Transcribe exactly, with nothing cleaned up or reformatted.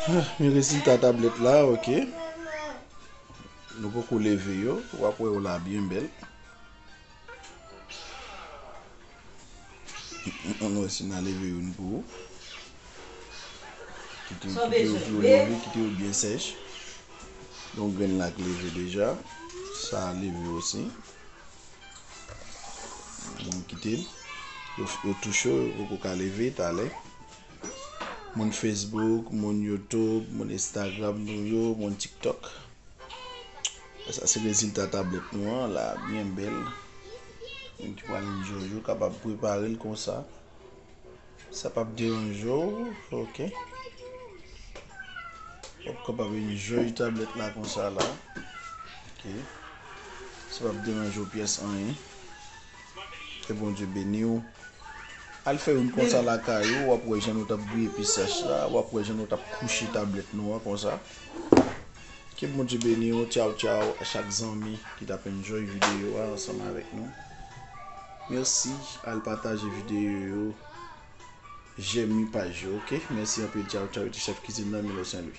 Men rezilta tablèt la, ok. Nou poko leve yo, w ap wè yo la byen bèl. Ann wè si n a leve youn pou ou. Kite yo, kite yo pou yo leve, kite yo byen sèch. Donk, grenn la k leve deja. Sa a leve osi. Donk, kite l. Yo, yo tou cho, yo poko ka leve talè. Moun Facebook, moun YouTube, moun Instagram nou yo, moun TikTok. Sa se rezilta tablèt nou an la, byen bèl. Moun ki pral enjoy yo kapab prepare l konsa. Sa p ap deranje w, ok. W ap kapab enjoy tablèt la konsa la. Ok. Sa p ap deranje w pyès anyen. Ke Bondye beni w. Al fè youn konsa lakay ou, w ap wè jan nou t ap bouyi epis sèch la, w ap wè jan nou t ap kouche tablèt nou an konsa. Ke Bondye beni w, tchaw tchaw a chak zanmi ki t ap enjoy videyo a ansanm avèk nou. Mèsi, al pataje videyo yo, jèm paj yo, ok? Mèsi anpil, tchaw tchaw, se chèf kizin nan Milo Sen Lwi.